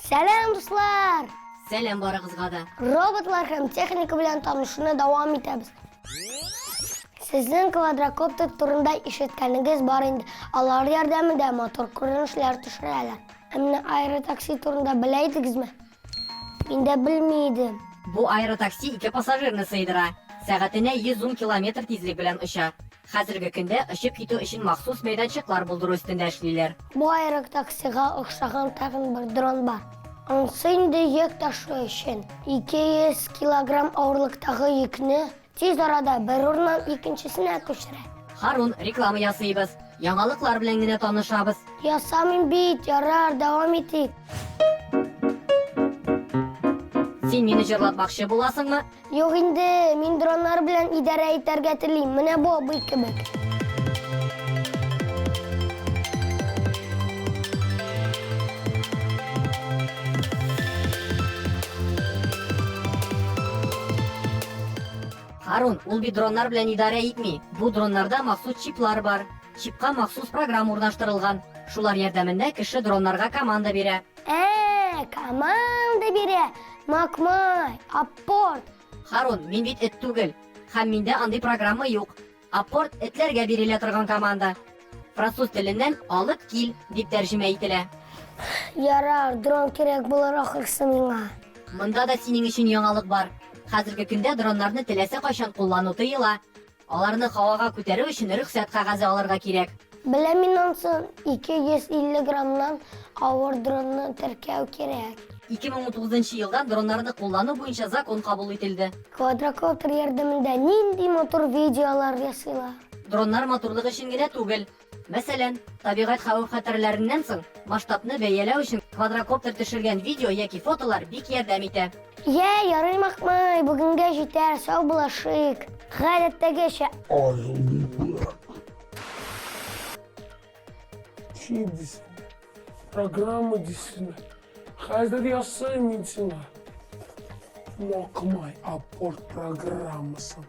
Сәлам, дуслар! Сәлам барыгызга да. Роботлар һәм техника белән танышуны дәвам итәбез. Сезнең квадрокоптер турында ишеткәнегез бар инде. Алар ярдәмендә матур күренешләр төшерәләр. Ә менә аэротакси турында белә идегезме? Мин дә белми идем. Бу аэротакси ике пассажирны сыйдыра. Сәгатенә 110 километр тизлек белән оча. Хәзерге көндә очып китү өчен махсус мәйданчыклар булдыру өстендә эшлиләр. Бу аэротаксига охшаган тагын бер дрон бар. Анысы инде йөк ташу өчен. 200 килограмм авырлыктагы йөкне тиз арада бер урыннан икенчесенә күчерә. Харун, реклама ясыйбыз. Яңалыклар белән генә танышабыз. Ясамыйм бит, ярар, дәвам итик. Син мине җырлатмакчы буласыңмы? Юк инде, мин дроннар белән идарә итәргә телим. Менә бу абый кебек. Харун, ул бит дроннар белән идарә итми. Бу дроннарда махсус чиплар бар. Чипка махсус программа урнаштырылган. Шулар ярдәмендә кеше дроннарга команда бирә. Ә, команда бирә. Макмай, аппорт. Харун, мин бит эт түгел. Һәм миндә андый программа юк. Аппорт этләргә бирелә торган команда. Француз теленнән алып кил дип тәрҗемә ителә. Ярар, дрон кирәк булыр ахрысы миңа. Монда да синең өчен яңалык бар. Хәзерге көндә дроннарны теләсә кайчан куллану тыела. Аларны һавага күтәрү өчен рөхсәт кәгазе алырга кирәк. Беләм мин ансын, 250 граммнан авыр дронны теркәү кирәк. 2019 елдан дроннарны куллану буенча закон кабул ителде. Квадрокоптер ярдәмендә нинди матур видеолар ясыйлар. Дроннар матурлык өчен генә түгел. Мәсәлән, табигать хәвеф-хәтәрләреннән соң масштабны бәяләү өчен квадрокоптер төшергән видео яки фотолар бик ярдәм итә. Йә, ярый Макмай, бүгенгә җитәр, сау булашыйк. Гадәттәгечә. Чип дисеңме, программа дисеңме, хәзер ясыйм мин сиңа. Макмай аппорт программасын.